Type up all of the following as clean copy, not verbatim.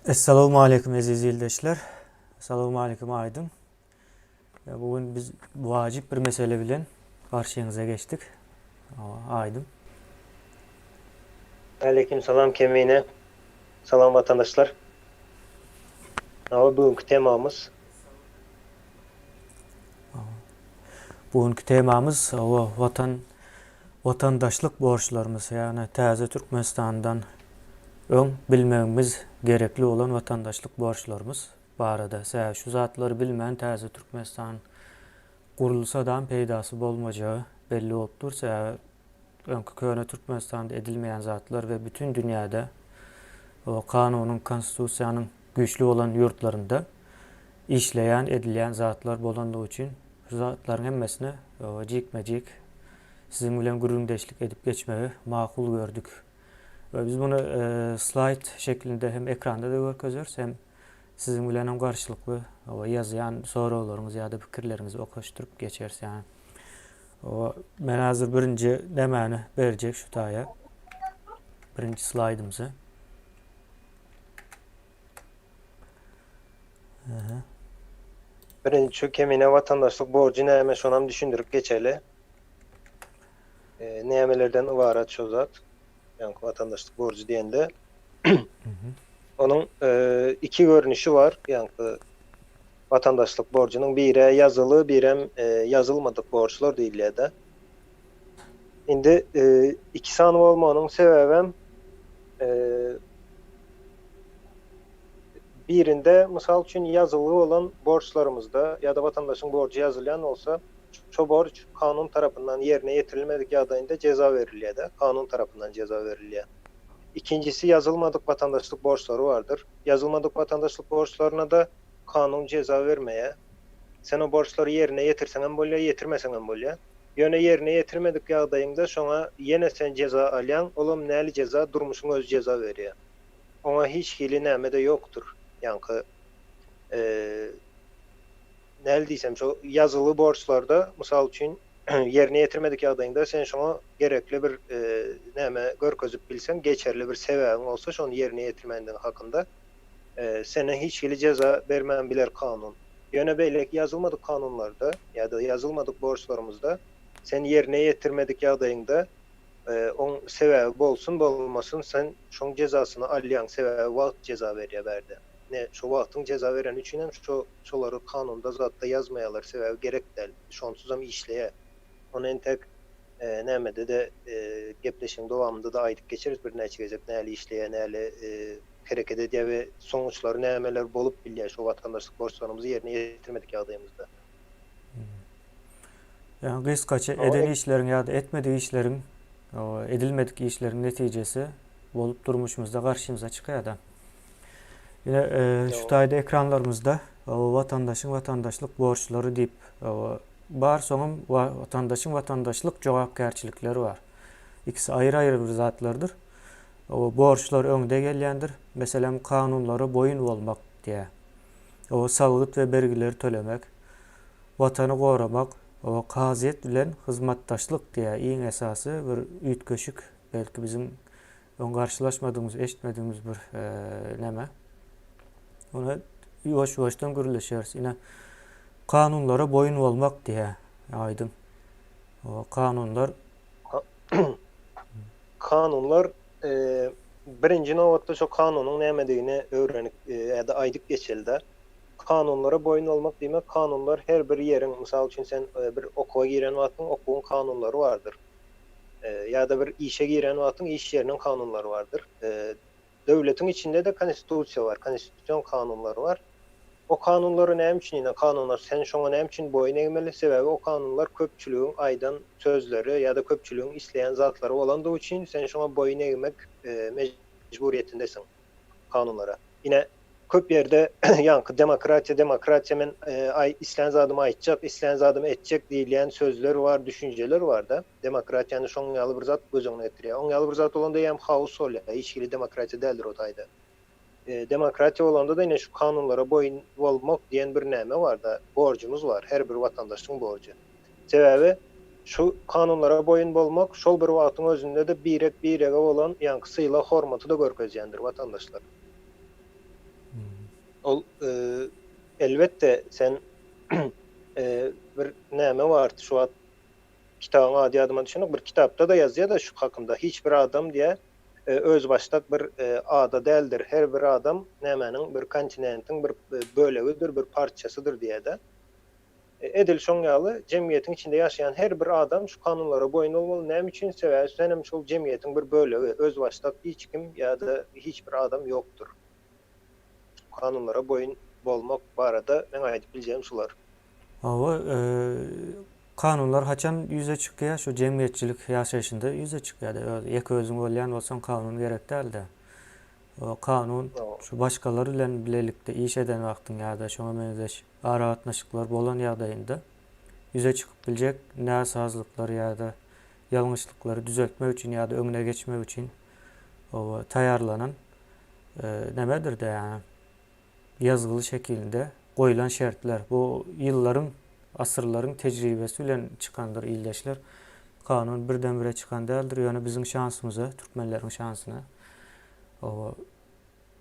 Essalawmaleýkim eziz ildeşler. Essalawmaleýkim Aýdyň. Bu gün biz wajyp bir mesele bilen garşyňyza geçdik. Aýdyň. Aleýkim salam Kemine. Salam watandaşlar. Hawa bu günki temamyz. Bu günki temamyz hawa watan Watandaşlyk borçlarymyz, ýagny täze Türkmenistandan öň bilmegimiz gerekli bolan watandaşlyk borçlarymyz barada. Sebäbi şu zatlary bilmän täze Türkmenistan gurulsadam peýdasy bolmajagy belli bolup dur. Sebäbi öňki köne Türkmenistanda edilmeýän zatlar we bütin dünýäde o kanunyň, konstitusiýanyň güýçli bolan ýurtlarynda işleýän, edilýän zatlar bolandygy üçin şu zatlaryň hemmesine jikme-jik siziň bilen gürrüňdeşlik edip geçmegi makul gördük. We biz muny slaýd şeklinde hem ekranda-da görkezeris, hem siziň bilen hem garşylykly ýazýan soraglaryňyzy ýa-da pikirleriňizi okaşdyryp geçeris ýagny. Men hazir birinji nämäni berjek şu taýa. Birinji slaýdymyzy. Birinji şu kemine watandaşlyk borjy näme şonam düşündirip geçeli. Nämelerden ybarat şo zat? Ýaňky watandaşlyk borjy diýende. Onuň iki görnüşi bar. Ýaňky watandaşlyk borjunyň biri ýazyly, birem ýazylmadyk borçlar diýilýär-de. Indi iki sany bolmagynyň sebäbem birinde, mysal üçin, ýazylgy bolan borçlarymyzda ýa-da watandaşyň borjy ýazylýan bolsa, şo borç kanun tarapyndan ýerine ýetirilmedik ýagdaýynda jeza berilýär-de, kanun tarapyndan jeza berilýär. Ikinjisi ýazylmadyk watandaşlyk borçlary bardyr. Ýazylmadyk watandaşlyk borçlaryna-da kanun jeza bermeýär. Sen o borçlary ýerine ýetirseňem bolýar, ýetirmeseňem bolýar. Ýöne ýerine ýetirmedik ýagdaýyňda şoňa ýene sen jeza alýaň, olam näli jeza, durmuşyň özi jeza berýär. Oňa hiç hili näme-de ýokdur. Ýaňky näli diýsem, şo ýazyly borçlarda, mysal üçin, ýerine ýetirmedik ýagdaýyňda sen şoňa gerekli bir näme görkezip bilseň, geçerli bir sebäbiň bolsa şony ýerine ýetirmändigiň hakynda, sene hiç hili jeza bermän biler kanun. Ýöne beýleki ýazylmadyk kanunlarda ýa-da ýazylmadyk borçlarymyzda sen ýerine ýetirmedik ýagdaýyňda oň sebäbi bolsun bolmasyn sen şoň jezasyny alýaň sebäbi wagt jeza berýär bärde. Ine şo wagtyň jeza bereni üçin hem şo şolary kanunda zatda ýazmaýarlar sebäbi gerek däl şonsuzam işleýär. Ony entek nämede-de gepleşigiň dowamynda-da aýdyp geçeris birnäçe gezek näli işleýär näli hereket edýär we soňuçlary nämeler bolup bilýär şu watandaşlyk borçlarymyzy ýerine ýetirmedik ýagdaýymyzda. Ýagny gysgaça eden işleriň ýa-da etmedik işleriň, edilmedik işleriň netijesi bolup durmuşymyzda garşymyza çykýar-da. Ine, şu taýda ekranlarymyzda watandaşyň watandaşlyk borçlary diýip bar, soňam watandaşyň watandaşlyk jogapkärçilikleri bar. Ikisi aýry-aýry bir zatlardyr. O borçlar öňde gelýändir. Meselem, kanunlara boýun bolmak diýýär. O salgyt we bergileri tölemek, Watany goramak, o kazyýet bilen hyzmatdaşlyk diýýär. Iň esasy bir üýtgeşik, belki biziň öň garşylaşmadygymyz, eşitmedigimiz bir näme. Ony ýuwaş-ýuwaşdan gürleşeris. Ine, kanunlara boýun bolmak diýýär. Aýdyň. O kanunlar Kanunlar birinji nobatda şo kanunyň nämedigini öwrenip ýa-da aýdyp geçeli-de. Kanunlara boýun bolmak diýmek, kanunlar her bir ýeriň, mysal üçin sen bir okuwa giren wagtyň okuwyň kanunlary bardyr. Ýa-da bir işe giren wagtyň iş ýeriniň kanunlary bardyr. Döwletiň içinde-de konstitusiýa bar, konstitusion kanunlar bar. O kanunlary näme üçin ine kanunlar sen şoňa näme üçin boýun egmeli sebäbi o kanunlar köpçüligiň aýdan sözleri ýa-da köpçüligiň isleýän zatlary bolandygy üçin sen şoňa boýun egmek mejburyýetindesiň kanunlara. Ine köp ýerde ýaňky demokratiýa demokratiýa men aý islän zadymy aýtjak islän zadymy etjek diýilýän sözler bar düşünjeler barda demokratiýany şoň ýaly bir zat göz öňüne getirýär oň ýaly bir zat bolanda eýýäm haos bolýar hiç hili demokratiýa däldir o taýda. Demokratiýa bolanda-da ine şu kanunlara boýun bolmak diýen bir näme bar-da, borjumyz bar, her bir watandaşyň borjy. Sebäbi şu kanunlara boýun bolmak şol bir wagtyň özünde-de birek-birege bolan ýaňky sylag-hormaty-da görkezýändir watandaşlar. Ol elbetde sen bir näme bardy şu wagt kitabyň ady ýadyma düşenok bir kitapda-da ýazýa-da şu hakynda hiç bir adam diýä özbaşdak bir ada däldir her bir adam nämäniň bir kontinentiň bir bölegidir bir parçasydyr diýä-de. Edil şoň ýaly jemgyýetiň içinde ýaşaýan her bir adam şu kanunlara boýun bolmaly näme üçin sebäbi senem şol jemgyýetiň bir bölegi özbaşdak hiç kim ýa-da hiç bir adam ýokdur. Kanunlara boýun bolmak barada meň aýdyp biljegim şular. Hawa, kanunlar haçan ýüze çykýar? Şu jemgyýetçilik ýaşaýşynda ýüze çykýar-da. Öz ýeke özüň bolýan bolsaň kanun gerek däl-de. Kanun şu başgalar bilen bilelikde iş eden wagtyň ýa-da şoňa meňzeş aragatnaşyklar bolan ýagdaýynda ýüze çykyp biljek näsazlyklary ýa-da ýalňyşlyklary düzeltmek üçin ýa-da öňüne geçmek üçin taýýarlanan nämedir-de ýagny ýazgyly şekilinde goýlan şertler. Bu ýyllaryň, asyrlaryň tejribesi bilen çykandyr ildeşler. Kanun birden-bire çykan däldir, ýöne biziň şansymyza, türkmenleriň şansyna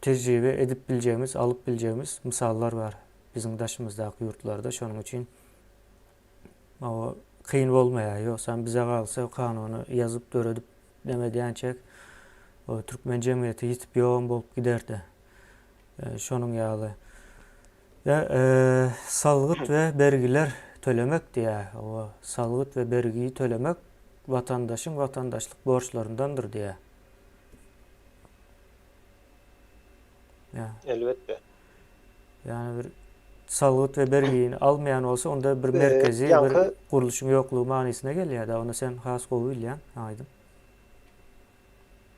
tejribe edip biljegimiz, alyp biljegimiz mysallar bar biziň daşymyzdaky ýurtlarda. Şonuň üçin kyn bolmaýar. Ýogsam bize galsa kanuny ýazyp, döredip neme edýänçäk türkmen jemgyýeti ýitip ýogam bolup giderdi. Şonuň ýaly. We salgyt we bergiler tölemek diýýär. Hawa, salgyt we bergi tölemek watandaşyň watandaşlyk borçlaryndandyr diýýär. Elbetde. Ýagny bir salgyt we bergini almaýan bolsa, onda bir merkezi bir gurluşyň ýoklugy manysyna gelýär-de. Ony sen has gowy bilýäň, Aýdyň.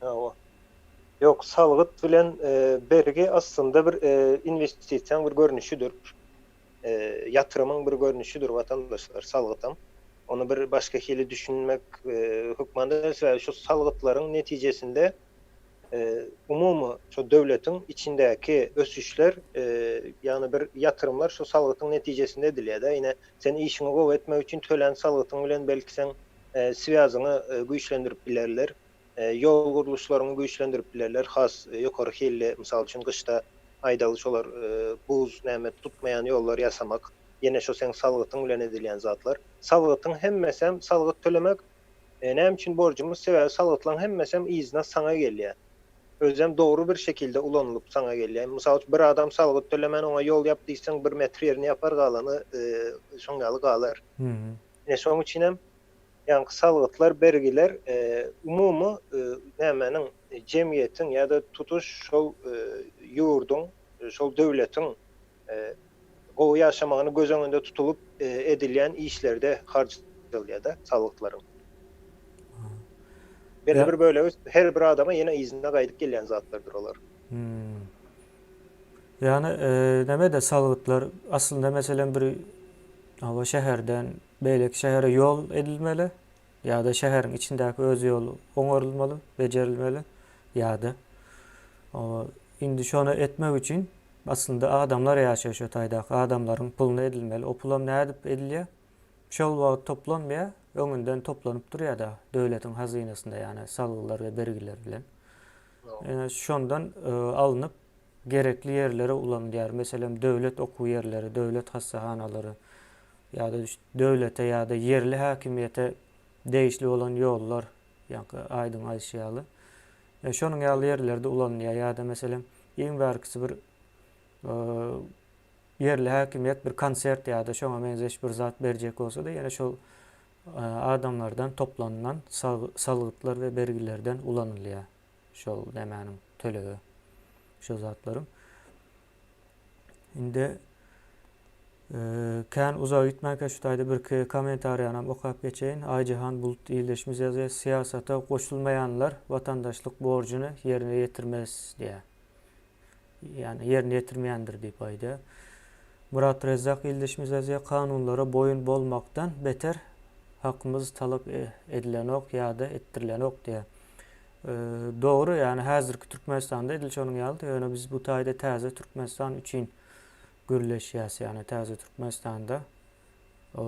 Hawa. Ýok, salgyt bilen bergi aslynda bir inwestisiýaň bir görnüşidir. Ýatyrymyň bir görnüşidir watandaşlar, salgytam. Ony bir başga hili düşünmek hökman däl, sebäbi şu salgytlaryň netijesinde umumy şu döwletiň içindäki ösüşler, ýagny bir ýatyrymlar şu salgytyň netijesinde edilýär-de. Ine, sen işiňi gowy etmek üçin tölän salgytyň bilen belki seň swýazyňy güýçlendirip bilerler, ýol gurluşlaryňy güýçlendirip bilerler, has ýokary hilli, mysal üçin, gyşda aýdaly şolar buz näme tutmaýan ýollar ýasamak, ýene şo seň salgytyň bilen edilýän zatlar. Salgytyň hemmesem salgyt tölemek näme üçin borjumyz, sebäbi salgytlaryň hemmesem yzyna saňa gelýär. Özem dogry bir şekilde ulanylyp saňa gelýär. Mysal üçin, bir adam salgyt tölemän oňa ýol ýap diýseň bir metr ýerini ýapar galany şoň ýaly galar. Ine şoň üçinem ýaňky salgytlar, bergiler umumy nämäniň jemgyýetiň ýa-da tutuş şol ýurduň, şol döwletiň gowy ýaşamagyny göz öňünde tutulyp edilýän işlerde harjalýar-da salgytlaryň. Belli bir bölegi her bir adama ýene yzyna gaýdyp gelýän zatlardyr olar. Ýagny näme-de salgytlar aslynda meselem bir hawa şäherden beýleki şähere ýol edilmeli ýa-da şäheriň içindäki öz ýoly oňarylmaly, bejerilmeli ýa-da indi şony etmek üçin aslynda adamlar ýaşaýar şo taýdaky adamlaryň puluna edilmeli. O pulam nädip edilýär? Şol wagt toplanmaýar, öňünden toplanyp durýar-da döwletiň hazynasynda ýagny salgylar we bergiler bilen. Ýöne şondan alnyp gerekli ýerlere ulanylýar. Meselem, döwlet okuw ýerleri, döwlet hassahanalary ýa-da döwlete ýa-da ýerli häkimiýete degişli bolan ýollar, ýaňky Aýdyň aýdyşy ýaly. Şonuň ýaly ýerlerde ulanylýar. Ýa-da meselem, iň bärkisi bir ýerli häkimiýet bir konsert ýa-da şoňa meňzeş bir zat berjek bolsa-da, ýene şol adamlardan toplanylan salgytlar we bergilerden ulanylýar şol nämäniň tölegi şo zatlaryň. Indi kän uzaga gitmänkä şu taýda birki kommentariýanam okap geçeýin. Aýjahan Bulut ildeşimiz ýazýar, Syýasata goşulmaýanlar watandaşlyk borjuny ýerine ýetirmez diýýär. Ýagny ýerine ýetirmeýändir diýip aýdýar. Myrat Rezzak ildeşimiz ýazýar, Kanunlara boýun bolmakdan beter hakymyz talap edilenok ýa-da etdirilenok diýýär. Dogry, ýagny häzirki Türkmenistanda edil şonuň ýalydy, ýöne biz bu taýda täze Türkmenistan üçin gürleşýäs, ýagny täze Türkmenistanda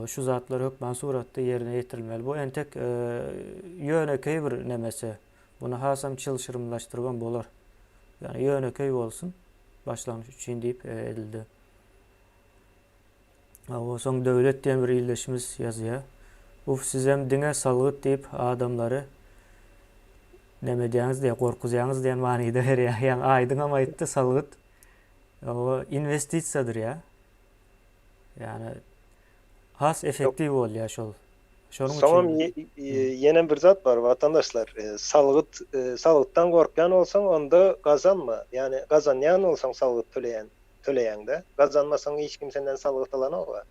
şu zatlar hökman suratda ýerine ýetirilmeli. Bu entek ýönekeý bir nemesi. Muny hasam çylşyrymlaşdyrybam bolar. Ýagny ýönekeý bolsun. Başlangyç üçin diýip edildi. Hawa, soň Döwlet diýen bir ildeşimiz ýazýar. Uf, sizem diňe salgyt diýip adamlary neme edýäňiz diýýär, gorkuzýaňyz diýen manyda berýär. Ýaňy aýdyňam aýtdy, salgyt hawa inwestisiýadyr ýa. Ýagny has effektiw bolýar şol. Şonuň üçin. Soňam ýene bir zat bar, watandaşlar, salgyt salgytdan gorkýan bolsaň, onda gazanma. Ýagny gazanýan bolsaň salgyt töleýän töleýäňdä. Gazanmasaň hiç kim senden salgyt alanok-a.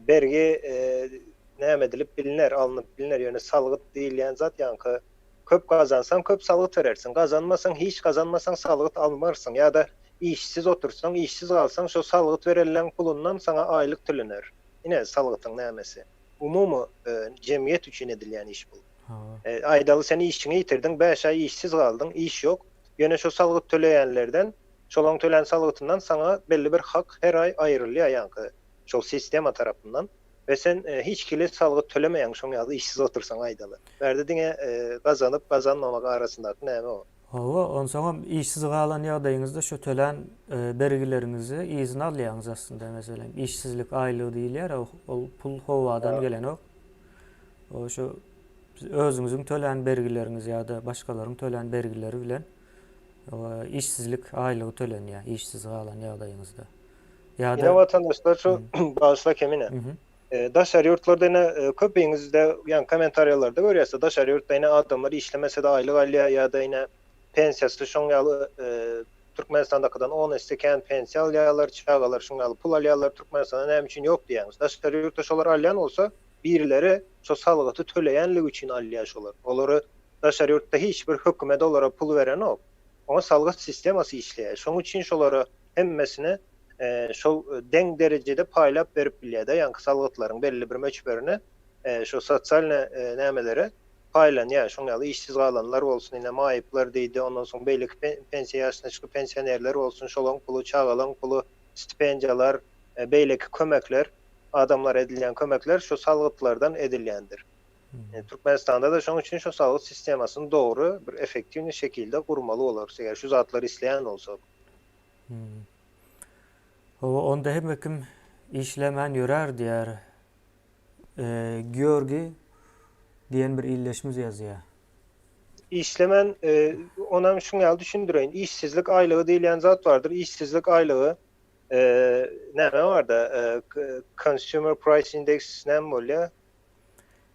Bergi näme edilip bilner, alnyp bilner, ýöne salgyt diýilýän zat ýaňky köp gazansaň köp salgyt berersiň, gazanmasaň hiç gazanmasaň salgyt almarsyň ýa-da işsiz otursaň, işsiz galsaň şo salgyt berelleň pulundan saňa aýlyk tölener. Ine salgytyň nämesi. Umumy jemgyýet üçin edilýän iş bu. Aýdaly sen işiňi ýitirdiň, bäş aý işsiz galdyň, iş ýok. Ýöne şo salgyt töleýänlerden Şolaň tölän salgytyndan saňa belli bir hak her aý aýrylýar ýaňky şol sistema tarapyndan we sen hiç hili salgyt tölemeýäň şoň ýaly işsiz otursaň aýdaly. Bärde diňe gazanyp gazanmamak arasyndaky näme o. Hawa, onsoňam işsiz galan ýagdaýyňyzda şo tölän bergileriňizi yzyna alýaňyz aslynda meselem işsizlik aýlygy diýilýär ol pul howadan gelenok. O şo özüňiziň tölän bergileriňiz ýa-da başgalaryň tölän bergileri bilen Işsizlik aýlygy tölenýär, işsiz galan ýagdaýyňyzda. Ýa-da Ine watandaşlar şu bagyşla Kemine. Daşary ýurtlarda ine köpiňizde ýa kommentariýalarda görýäs daşary ýurtda ine adamlar işlemese-de aýlyk alýar ýa-da ine pensiýasy şoň ýaly Türkmenistandakydan on esse kän pensiýa alýarlar, çagalar şoň ýaly pul alýarlar, Türkmenistanda näme üçin ýok diýýäňiz. Daşary ýurtda şolar alýan bolsa birileri şo salgyty töleýänligi üçin alýar şolar. Olary Daşary ýurtda hiç bir hökümet olara pul berenok. Oňa salgyt sistemasy işleýär. Şoň üçin şolara hemmesine şol deň derejede paýlap berip bilýär-de, ýaňky salgytlaryň belli bir möçberini şo sosialnyý nämelere paýlanýar. Şoň ýaly işsiz galanlar bolsun, ine maýyplar diýdi, ondan soň beýleki pensiýa ýaşyna çykyp pensionerler bolsun, şolaň puly, çagalaň puly, stipendiýalar, beýleki kömekler, adamlara edilýän kömekler şo salgytlardan edilýändir. Türkmenistanda-da şonuň üçin şu salgyt sistemasyny dogry bir effektiwnyý şekilde gurmaly bolarys, eger şu zatlary isleýän bolsak. Hawa, onda hemme kim işlemän ýörär diýýär. Georgiý diýen bir ildeşimiz ýazýar. Işlemän, onam şuň ýaly düşündireýin. Işsizlik aýlygy diýilýän zat bardyr. Işsizlik aýlygy näme barda, Consumer Price Index näme bolýar?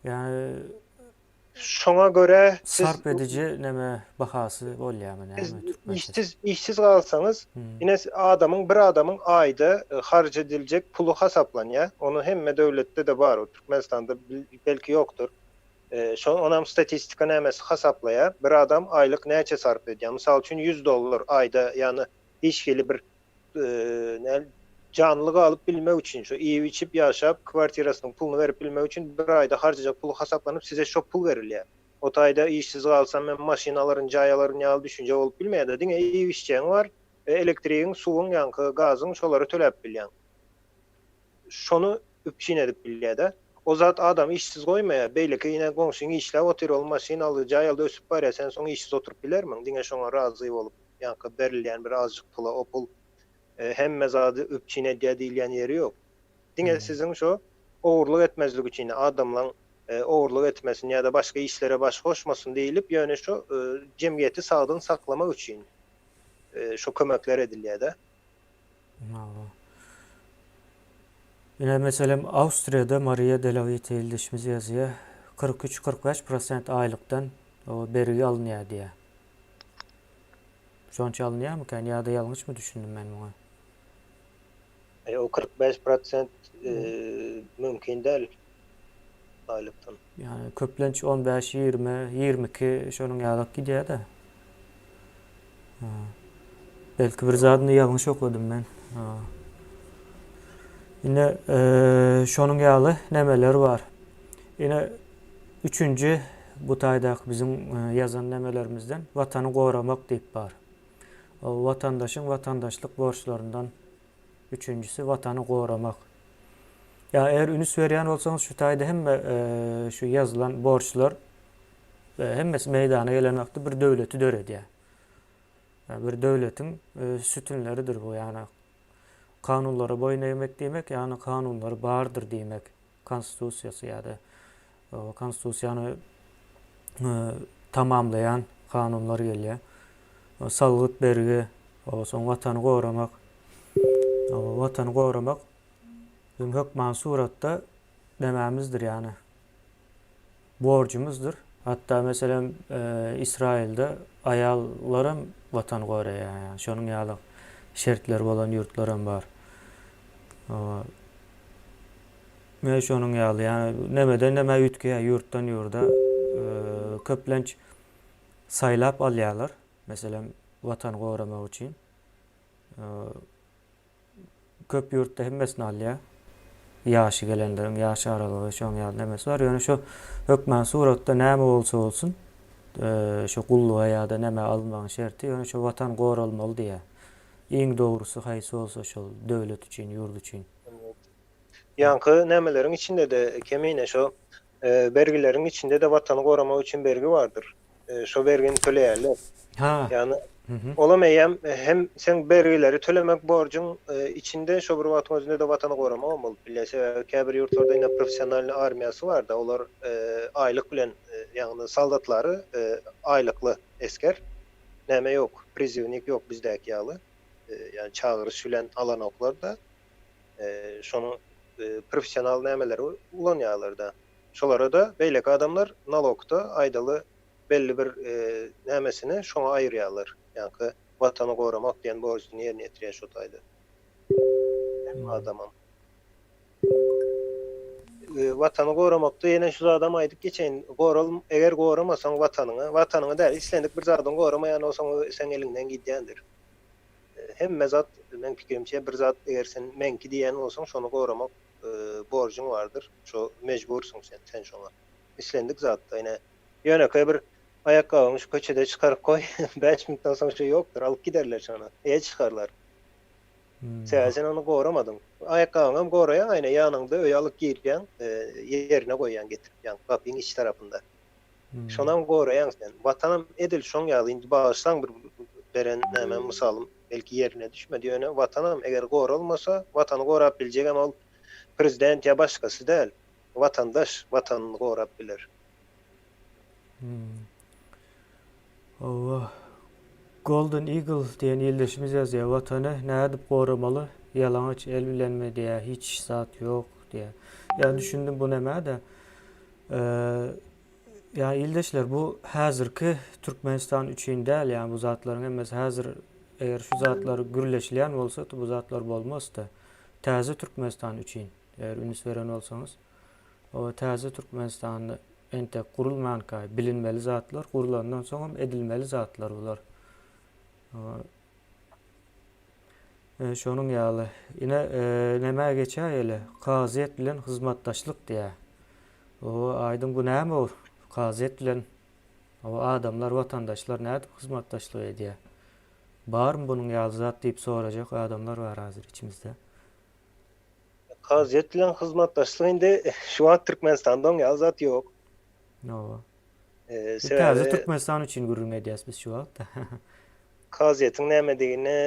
Ýagny Şoňa görä siz sarp ediji neme bahasy bolýarmy näme türkmençesi? Işsiz işsiz galsaňyz ine adamyň bir adamyň aýda harç ediljek puly hasaplanýar. Ony hemme döwletde-de bar o Türkmenistanda belki ýokdur. Şo onam statistika nämesi hasaplaýar. Bir adam aýlyk näçe sarp edýär. Mysal üçin 100 dollar aýda ýagny hiç hili bir janly galyp bilmek üçin, şo iýip-içip ýaşap, kwartirasynyň puluny berip bilmek üçin bir aýda harjajak puly hasaplanyp size şo pul berilýär. O taýda işsiz galsam men maşyn alaryn, jaý alaryn ýaly düşünje bolup bilmeýär-de, diňe iýip-içjegiň bar, elektrigiň, suwuň, ýaňky gazyň şolary töläp bilýäň. Şony üpjün edip bilýär-de. O zat adamy işsiz goýmaýar. Beýleki ine goňşyň işläp otyr, ol maşyn aldy, jaý aldy, ösüp barýar, sen soň işsiz oturyp bilermiň? Diňe şoňa razy bolup. Ýaňky berilýän bir azjyk pula o pul hemme zady üpjün edýär diýilýän ýeri ýok. Diňe siziň şo ogurlyk etmezlik üçin adamlaň ogurlyk etmesin ýa-da başga işlere baş goşmasyn diýlip ýöne şo jemgyýeti sagdyn saklamak üçin şo kömekler edilýär-de. Hawa. Ine meselem Awstriýada Mariýa Delavite ildeşimiz ýazýar, 43, 45 prosent aýlykdan bergi alynýar diýýär. Şonça alynýarmykan ýa-da ýalňyşmy düşündim men muňa? E, o 45 prosent mümkin däl aýlykdan. Ýani köplenç 15, 20, 22 şonuň ýalak gidýär-de. Belki bir zadyny ýalňyş okadym men. Ine, şonuň ýaly nemeler bar. Ine, Üçünji bu taýdaky biziň ýazan nemelerimizden Watany goramak diýip bar. Watandaşyň watandaşlyk borçlaryndan üçünjisi Watany goramak. Ýa eger ünüs berýän bolsaňyz şu taýda hemme şu ýazylan borçlar hemmesi meýdana gelen wagtda bir döwleti döredýär. Bir döwletiň sütünleridir bu ýagny kanunlara boýun egmek diýmek, ýagny kanunlar bardyr diýmek. Konstitusiýasy ýa-da konstitusiýany tamamlaýan kanunlar gelýär. Salgyt bergi, soň watany goramak. Watany goramak biziň hökmany suratda nämämizdir ýagny borjumyzdyr. Hatda meselem Ysraýylda aýallaram watany goraýar ýagny şonuň ýaly şertleri bolan ýurtlaram bar. Mine şonuň ýaly ýagny nemeden nämä üýtgeýär ýurtdan ýurda köplenç saýlap alýarlar meselem watany goramak üçin. Köp ýurtda hemmesini alýar. Ýaşy gelenleriň ýaş aralygy şoň ýaly nemesi bar. Ýöne şo hökman suratda näme bolsa bolsun, şo gulluga ýa-da nämä alynmagyň şerti ýöne şo watan goralmaly diýýär. Iň dogrusy haýsy bolsa şol döwlet üçin, ýurt üçin. Ýaňky nämeleriň içinde-de Kemine şo bergileriň içinde-de watany goramak üçin bergi bardyr. Şo bergini töleýärler. Ha. Ýagny olam eýýäm hem seň bergileri tölemek borjuň içinde şo bir wagtyň özünde-de watany goramagam bolup bilýär. Sebäbi käbir ýurtlarda ine professionalnyý armiýasy bar-da, olar aýlyk bilen, ýagny soldatlary aýlykly esger. Näme ýok, prizywnik ýok bizdäki ýaly. Ýagny çagyryş bilen alanoklar-da. Şonuň professional nämeleri ulanýarlar-da. Şolara-da beýleki adamlar nalogda aýdaly belli bir nämesini şoňa aýyrýarlar. Ýaňky Watany goramak diýen borjuny ýerine ýetirýär şo taýda. Hemme adamam. Watany goramakda ýene şu zadam aýdyp geçeýin. Goral eger goramasaň Watanyňy, Watanyňy däl, islendik bir zadyňy goramaýan bolsaň o seň eliňden gidýändir. Hemme zat meň pikirimçe bir zat eger sen meňki diýýän bolsaň şony goramak borjuň bardyr. Şo mejbursyň sen sen şoňa. Islendik zatda ine ýönekeý bir aýakgabyňy şu köçede çykaryp goý, bäş minutdan soň şo ýokdur, alyp giderler şony, eýe çykarlar. Sebäbi sen ony goramadyň. Aýakgabyňam goraýaň aýna ýanyňda öýe alyp girýäň, ýerine goýýaň getirip ýaňky gapyň iç tarapynda. Şonam goraýaň sen. Watanam edil şoň ýaly indi bagyşlaň bir beren nämem mysalym belki ýerine düşmedi ýöne watanam eger goralmasa watany gorap biljegem ol prezident ýa başgasy däl watandaş watanyny gorap biler. Hawa. Golden Eagle diýen ildeşimiz ýazýar, Watany nädip goramaly, ýalaňaç el bilenmi diýýär, hiç zat ýok diýýär. Ýa düşündim bu nämä-de. Ýa ildeşler bu häzirki Türkmenistan üçin däl, ýa bu zatlaryň hemmesi häzir eger şu zatlar gürleşilýän bolsa bu zatlar bolmazdy. Täze Türkmenistan üçin eger üns beren bolsaňyz. O täze Türkmenistanda entek gurulmanka bilinmeli zatlar, gurulandan soňam edilmeli zatlar bular. Şonuň ýaly. Ine, nämä geçäýeli? Kazyýet bilen hyzmatdaşlyk diýýär. O, Aýdyň bu näme ol? Kazyýet bilen o adamlar, watandaşlar nädip hyzmatdaşlyk edýär? Barmy bunuň ýaly zat diýip sorajak adamlar bar hazir içimizde. Kazyýet bilen hyzmatdaşlyk indi şu wagt Türkmenistanda oň ýaly zat ýok. Hawa. Täze Türkmenistan üçin gürrüň edýäs biz şu wagt. Kazyýetiň nämedigini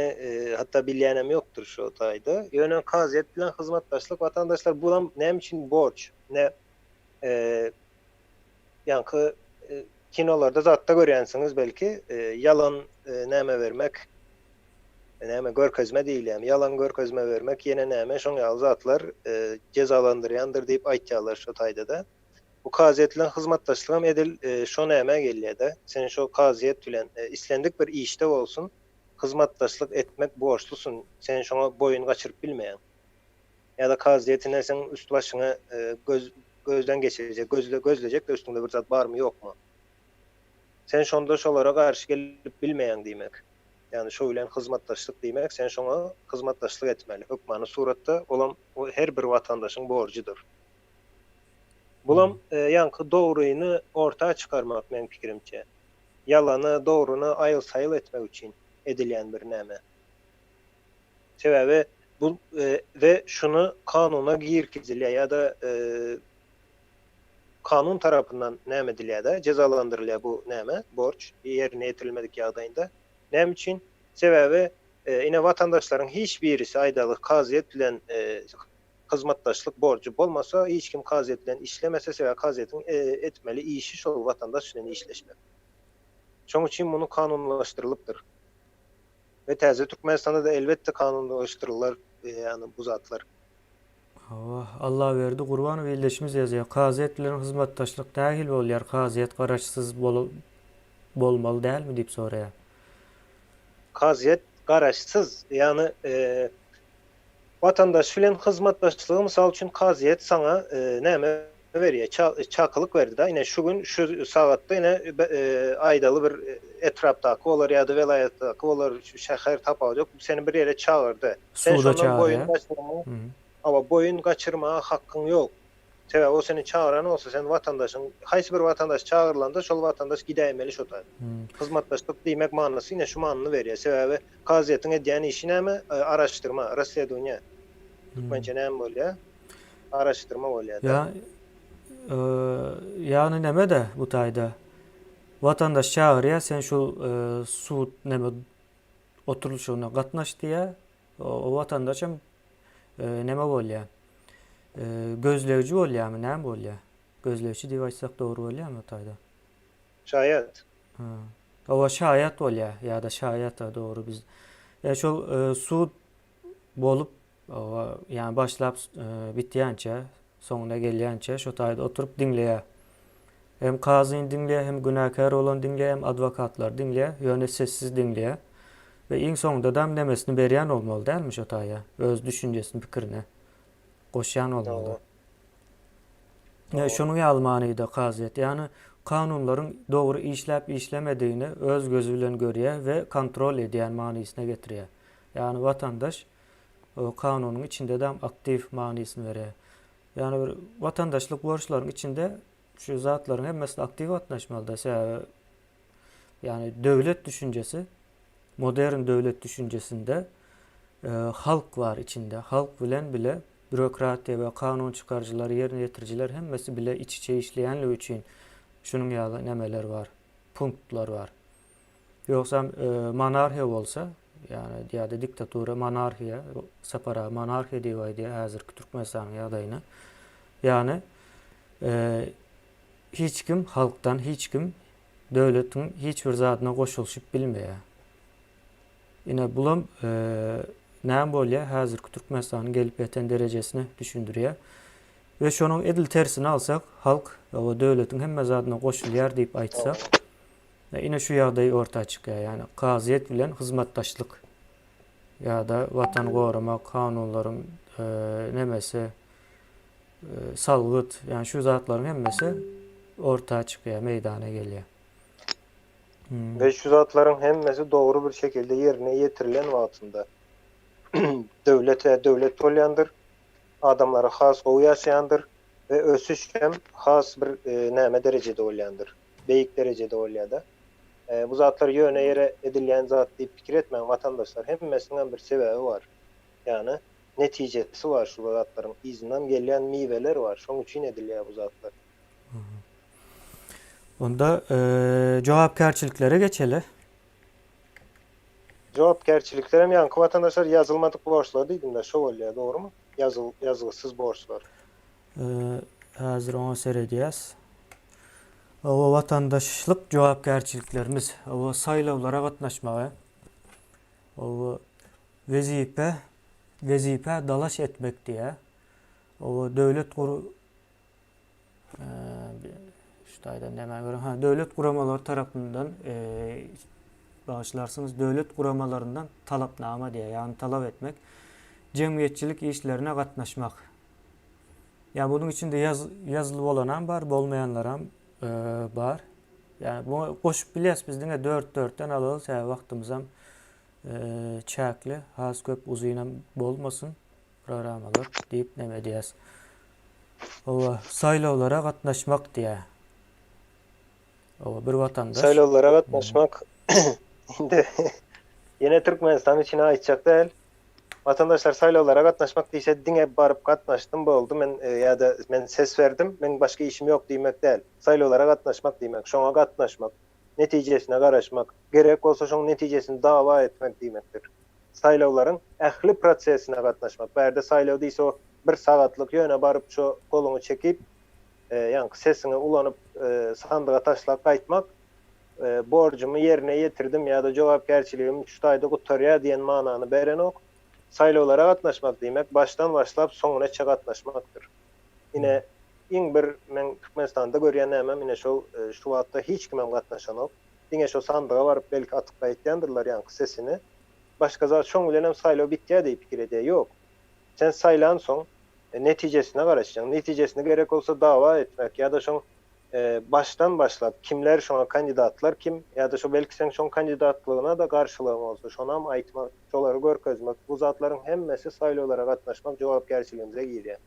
hatda bilýänem ýokdur şu taýda. Ýöne kazyýet bilen hyzmatdaşlyk watandaşlar bulam näme üçin borç? Ne ýaňky kinolarda zatda görýänsiňiz belki ýalan näme bermek näme görkezme diýilýärmi ýalan görkezme bermek ýene näme şoň ýaly zatlar jezalandyrýandyr diýip aýtýarlar şo taýda-da. Bu kazyýet bilen hyzmatdaşlygam edil şo nämä gelýär-de, sen şo kazyýet bilen islendik bir işde bolsun hyzmatdaşlyk etmek borçlusyň, sen şoňa boýun gaçyryp bilmeýäň. Ýa-da kazyýet ine seň üst-başyňy göz gözden geçirjek, gözle gözlejek-de üstüňde bir zat barmy ýokmy. Sen şonda şolara garşy gelip bilmeýäň diýmek. Ýagny şo bilen hyzmatdaşlyk diýmek, sen şoňa hyzmatdaşlyk etmeli hökmany suratda, olam her bir watandaşyň borjudyr. Bulam ýaňky dogryny orta çykarmak meň pikirimçe. Ýalany, dogryny aýyl-saýyl etmek üçin edilýän bir näme. Sebäbi bu we şuny kanuna girkizilýär ýa-da kanun tarapyndan näme edilýär-de, jezalandyrylýar bu näme, borç ýerine ýetirilmedik ýagdaýynda. Näme üçin? Sebäbi ine watandaşlaryň hiç birisi aýdaly kazyýet bilen hyzmatdaşlyk borjy bolmasa, hiç kim kazyýet bilen işlemese, sebäbi kazyýetiň etmeli işi şol watandaş bilen işleşmek. Şoň üçin muny kanunlaşdyrylypdyr. We täze Türkmenistanda-da elbetde kanunlaşdyrylar ýagny bu zatlar. Hawa, Allaberdi Gurbanow ildeşimiz ýazýar, Kazyýet bilen hyzmatdaşlyk nähili bolýar, kazyýet garaşsyz bolmaly dälmi diýip soraýar. Kazyýet garaşsyz, ýagny watandaş bilen hyzmatdaşlygy mysal üçin kazyýet saňa näme berýär, çakylyk berdi-da, ine şu gün şu sagatda ine aýdaly bir etrapdaky bolar ýa-da welaýatdaky bolar, şäher tapawudy ýok, seni bir ýere çagyrdy. Sen Suda şondan boýun çagyrýar. gaçyrmaga, hawa, boýun gaçyrmaga hakkyň ýok. Sebäbi o seni çagyran bolsa, sen watandaşyň, haýsy bir watandaş çagyrylanda, şol watandaş gidäýmeli şo taýda. Hyzmatdaşlyk diýmek manysy ine şu manyny berýär. Sebäbi kazyýetiň edýän işi näme? Araşdyrma, rasledowaniýe. Türkmençe näme bolýar? Araşdyrma bolýar-da. Ýa, ýagny näme-de bu taýda? Watandaş çagyrýar, sen şu sud näme oturylyşygyna gatnaş diýýär. O watandaş hem näme bolýar? Gözlegçi bolýarmy, näme bolýar? Gözlegçi diýip aýtsak dogry bolýarmy o taýda? Şaýat. Ha. Hawa, şaýat bolýar ýa-da şaýat dogry biz. Ýa şol sud bolup, ýa başlap bitýänçä, soňuna gelýänçä şo taýda oturyp diňleýär. Hem kazyny diňleýär, hem günäkär bolany diňleýär, hem adwokatlary diňleýär, ýöne sessiz diňleýär. We iň soňundadam nemesini berýän bolmaly dälmi şo taýa? Öz düşünjesini, pikirini goşýan bolmaly. Ýa şonuň ýaly manyda kazyýet, ýagny kanunlaryň dogry işläp işlemedigini öz gözi bilen görýär we kontrol edýän manysyna getirýär. Ýagny watandaş kanunyň içindedam aktiw manysyny berýär. Ýagny bir watandaşlyk borçlaryň içinde şu zatlaryň hemmesine aktiw gatnaşmalyda. Sebäbi ýagny döwlet düşünjesi modern döwlet düşünjesinde e, halk bar içinde. Halk bilen bile bürokratiýa we kanun çykaryjylar, ýerine ýetirijiler hemmesi bile iç-içe işleýänligi üçin şunuň ýaly nemeler bar, punktlar bar. Ýogsam monarhiýa bolsa, ýagny ýa-da diktatura, monarhiýa, Sapar aga monarhiýa diýip aýdýar häzirki Türkmenistanyň ýagdaýyna. Ýagny hiç kim halkdan hiç kim döwletiň hiç bir zadyna goşulyşyp bilmeýär. Ine bulam näme bolýar häzirki Türkmenistanyň gelip ýeten derejesini düşündirýär. We şonuň edil tersini alsak, halk döwletiň hemme zadyna goşulýar diýip aýtsak, Ine şu ýagdaý orta çykýar, ýagny kazyýet bilen hyzmatdaşlyk ýa-da watany goramak, kanunlaryň nemesi, salgyt, ýagny şu zatlaryň hemmesi orta çykýar, meýdana gelýär. We şu zatlaryň hemmesi dogry bir şekilde ýerine ýetirilen wagtynda döwlet we döwlet bolýandyr, adamlary has gowy ýaşaýandyr we ösüş hem has bir näme derejede bolýandyr. beýik derejede bolýada. Bu zatlar ýöne ýere edilýän zat diýip pikir etmäň watandaşlar hemmesiniňem bir sebäbi bar. Ýagny netijesi bar şu zatlaryň yzyndan gelýän miweler bar şoň üçin edilýär bu zatlar. Onda jogapkärçiliklere geçeli. Jogapkärçiliklerem ýaňky watandaşlar ýazylmadyk borçlar diýdimdä şo bolýar dogrymy? Ýazyl ýazgysyz borçlar. Häzir oňa seredýäs. Oba watandaşlyk jogapkärçiliklerimiz, oba saýlawlara gatnaşmagy, oba wezipe, wezipä dalaş etmek diýýär. Oba döwlet gur şu taýdan näme görüň, ha, döwlet guramalary tarapyndan bagyşlarsyňyz, döwlet guramalaryndan talapnama diýýär, ýagny talap etmek, jemgyýetçilik işlerine gatnaşmak. Ýa bunuň içinde ýaz, ýazly bolanam bar, bolmaýanlaram e, bar. Ýa bu goşup bilýäs biz diňe 4-4-den alaly, sebäbi wagtymyzam e, çäkli, has köp uzynam bolmasyn programmalar diýip näme edýäs. Owa, saýlawlara gatnaşmak diýä. Owa, bir watandaş. Saýlawlara gatnaşmak indi ýene Türkmenistan üçin aýtjak däl. Watandaşlar saýlawlara gatnaşmak diýse diňe baryp gatnaşdym boldy men ýa-da men ses berdim meň başga işim ýok diýmek däl. Saýlawlara gatnaşmak diýmek şoňa gatnaşmak. netijesine garaşmak, gerek bolsa şoň netijesini dawa etmek diýmekdir. Saýlawlaryň ähli prosesine gatnaşmak. Bärde saýlaw diýse o bir sagatlyk ýöne baryp şo goluňy çekip, ýaňky sesiňi ulanyp sandyga taşlap gaýtmak, borjumy ýerine ýetirdim ýa-da jogapkärçiligim şu taýda gutarýar diýen manany berenok. Saýlawlara gatnaşmak diýmek, başdan başlap soňunaça gatnaşmakdyr. Ine, iň bir meň Türkmenistanda görýän nämem ine şol, şu wagtda hiç kimem gatnaşanok. Diňe şo sandyga baryp belki atyp gaýtýandyrlar ýaňky sesini. Başga zat şoň bilenem saýlaw bitýär diýip pikir edýär. Ýok. Sen saýlansoň netijesine garaşjaň. Netijesini gerek bolsa dawa etmek ýa-da şoň başdan başlap kimler şoňa kandidatlar kim ýa-da şo belki seň şoň kandidatlygyna-da garşylygyň bolsa şonam aýtmak, şolary görkezmek bu zatlaryň hemmesi saýlawlara gatnaşmak jogapkärçiligimize girýär.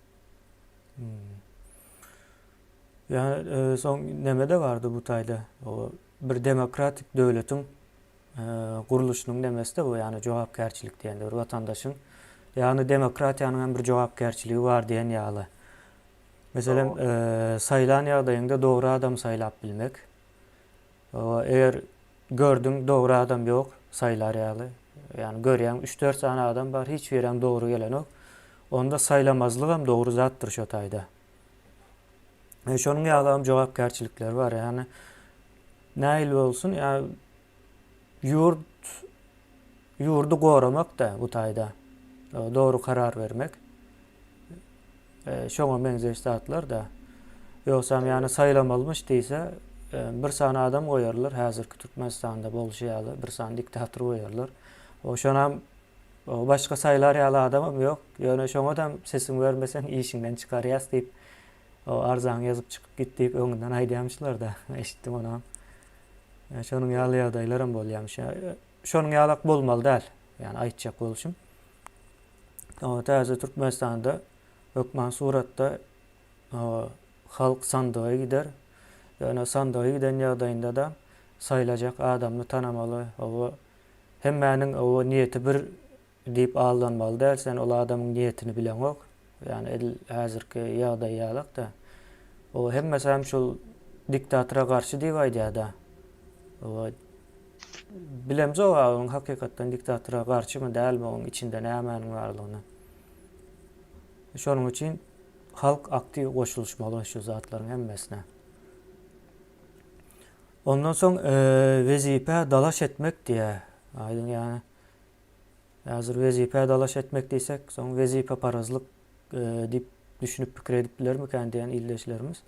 Ýa soň neme-de bardy bu taýda o bir demokratik döwletiň gurluşynyň nemesi-de bu ýagny jogapkärçilik diýende bir watandaşyň ýagny demokratiýanyň hem bir jogapkärçiligi bar diýen ýaly. Meselem, saýlan ýagdaýyňda dogry adamy saýlap bilmek. Eger gördüň dogry adam ýok saýlar ýaly, ýagny görýäň üç-dört sany adam bar, hiç birem dogry gelenok. Onda saýlamazlygam dogry zatdyr şo taýda. Şonuň ýaly hem jogapkärçilikler bar. Ýagny nähili bolsun, ýa ýurt ýurdy goramak-da bu taýda. Dogry karar bermek. Şoňa meňzeş zatlar-da. Ýogsam ýany saýlamalymyş diýse, bir sany adam goýarlar, häzirki Türkmenistanda bolşy ýaly bir sany diktator goýarlar. O şonam başga saýlar ýaly adamam ýok. Ýöne şoňadam sesiňi bermeseň işiňden çykarýas diýip, o arzaňy ýazyp çykyp git diýip öňünden aýdýamyşlar-da. Eşitdim onam. Şonuň ýaly ýagdaýlaram bolýamyş. Şonuň ýalak bolmaly däl. Ýani aýtjak bolşum. Täze Türkmenistanda hökman suratda halk sandyga gider. Ýöne sandyga giden ýagdaýynda-da saýlajak adamyny tanamaly. Oba hemmäniň oba niýeti bir diýip aldanmaly däl. Sen ol adamyň niýetini bileňok. Ýani edil häzirki ýagdaý ýalak-da. Oba hemmesi hem şol diktatora garşy diýip aýdýar-da. Oba Bilemzok a onuň hakykatdan diktatora garşymy dälmi oň içinde nämäniň barlygyny. Şonuň üçin halk aktiw goşulyşmaly şu zatlaryň hemmesine. Ondan soň wezipä dalaş etmek diýýär. Aýdyň ýa häzir wezipä dalaş etmek diýsek, soň wezipeparazlyk diýip düşünip pikir edip bilermikän diýen ildeşlerimiz.